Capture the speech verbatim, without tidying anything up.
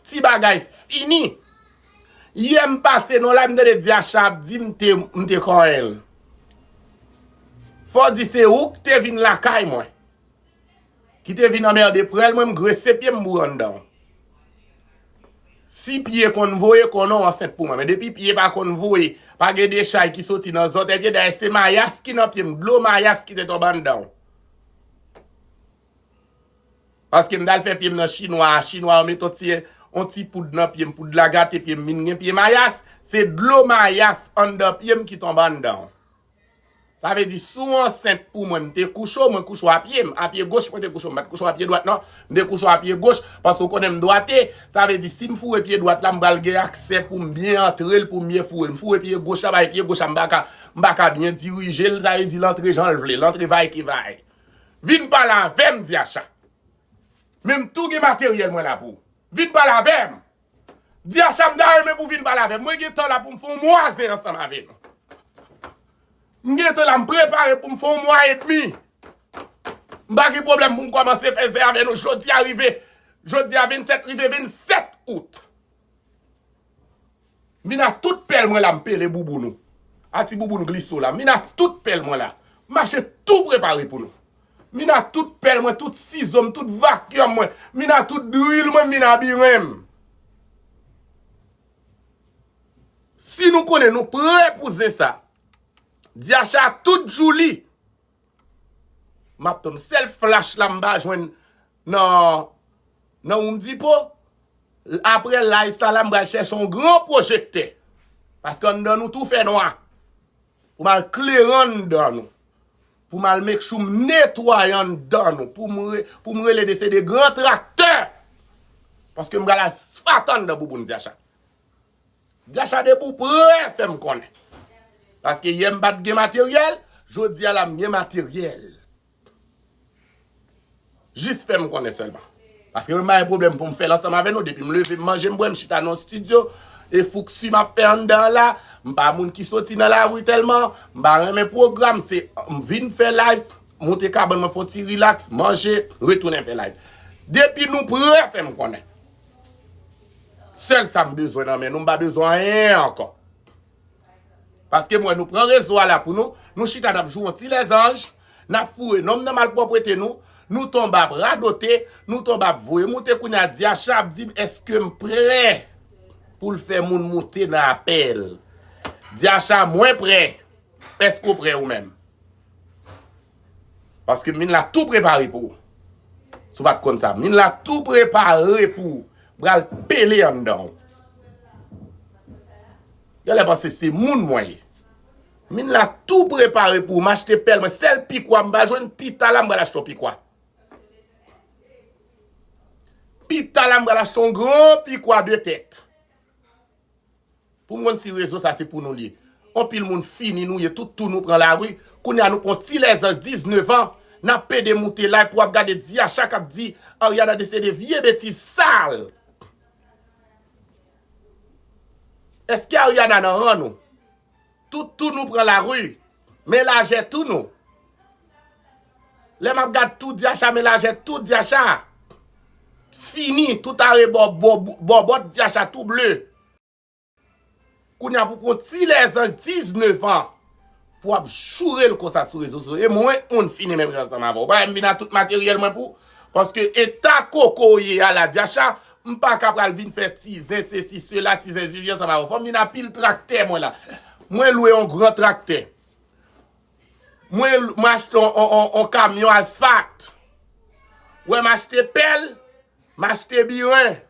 ti bagay fini. Yè m pase non la, m tande Dyacha ap di m te, m te kòyè l. Fò w di se ou k te vin lakay mwen. Ki te vin anmède prèl mwen, m grese pye m boure anndan w. Si pye konn voye, konnen w ansent pou mwen. Men depi pye pa konn voye, pa gen dechay ki soti nan zòtèy pye, dayè se mayas ki nan pye m, dlo mayas ki te tonbe anndan w. Paske m t al fè pye m nan chinwa a, chinwa yo met on ti, on ti poud nan pye m, poud la gate pye m, vin gen pye mayas, se dlo mayas anndan pye m ki tonbe anndan w. Sa vle di, si w ansent pou mwen, m te kouche w, mwen kouche w a pye m, a pye goch, mwen te kouche w, m pa t kouche w a pye dwat, non. M te kouche w a pye goch, paske w konnen m dwate. Sa vle di, si m foure pye dwat la, m pral gen aksè pou m byen antre l, pou m byen foure l. M foure pye goch la, bay pye goch la, m pa ka, m pa ka byen dirije l, sa vle di, l antre jan l vle, l antre vay ki vay. Vin pale avè m, Dyacha. Men m tou gen materyèl mwen la pou ou. Vin pale avè m. Dyacha, m ta renmen pou w vin pale avè m. Mwen gen tan la pou m fè yon mwa zen ansanm avè nou. M gen tan la, m prepare pou m fè yon mwa edmi. M pa gen pwoblèm pou m kòmanse fè zen avè nou. Jodi a rive, jodi a vennsèt rive vennsèt out. M vin ak tout pèl mwen la, m pele bouboun ou. A ti bouboun glise w la. M vin ak tout pèl mwen la. M mache tou prepare pou nou. M vin ak tout pèl mwen, tout sizo m, tout vakyòm mwen. M vin ak tout dril mwen, m vin ak biren m. Si nou konnen nou prè pou zen sa, Dyacha tout jou li. M ap tann sèl flach la m pa jwenn nan, nan Home Depot. Apre live sa la, m pral chèche yon gran pwojektè. Paske anndan nou tou fè nwa. Pou m al klere anndan nou. Pou m al make sure m netwaye anndan nou. Pou m re-, pou m rele de se de gran traktè. Paske m pral asfate anndan bouboun Dyacha. Dyacha depi w prè fè m konnen. Paske yè m pa t gen materyèl, jodi a la m gen materyèl. Jis fè m konnen sèlman. Paske mwen pa gen pwoblèm pou m fè l ansanm avè nou. Depi m leve, m manje, m bwè, m chita nan yon estidyo. E fouksi m ap fè anndan an la. M pa moun ki soti nan lari tèlman. M pa renmen pwogram. Se m vin fè live, monte kabann mwen, fè yon ti rilaks, manje, retounen fè live. Depi nou prè, fè m konnen. Sèl sa m bezwen nan men nou, m pa bezwen anyen ankò. Paske m wè nou pran rezo a la pou nou, nou chita n ap jwe yon ti lèzanj, n ap foure nonm nan malpwòpte nou, nou tonbe ap radote, nou tonbe ap voye moute. Kounye a Dyacha ap di m èske m prè pou l fè moun moute nan apèl. Dyacha, mwen prè. Èske w prè ou menm? Paske m vin la tou prepare pou ou. Si w pa t konn sa, m vin la tou prepare pou ou. M pral pele anndan w. Genlè panse se moun mwen ye. M vin la tou prepare pou ou. M achte pèl mwen. Sèl pikwa m pa jwenn, pita la m pral achte yon pikwa. Pita la m pral achte yon gran pikwa de tèt. Pou m konn si rezo sa se pou nou li ye. Anpil moun fini nou ye, tout tou nou pran lari. Kounye a nou pran ti lèzanj diznèf an, n ap pede moute live pou w ap gade Dyacha k ap di Ariana de se de vye betiz sal. Èske Ariana nan ran nou? Tout tou nou pran lari. Men lajè tou nou. Lè m ap gad tou Dyacha, men lajè tou Dyacha. Fini, tout arebò, bò-, bòbòt Dyacha tou ble. Kounye a pou pran ti lèzanj diznèf an pou w ap joure l konsa sou rezo sosyo. E mwen, moun fini menm jan ansanm avè w. Ou pa wè m vin ak tout materyèl mwen pou ou? Paske eta koko w ye a la, Dyacha, m pa ka pral vin fè ti zen sesi, sela, ti zen zizi ansanm avè w. Fò m vin ak pil traktè mwen la. Mwen lwe yon gran traktè. Mwen, mwen achte yon, yon, yon, yon kamyon asfalt. Wè, m achte pèl, m achte biren.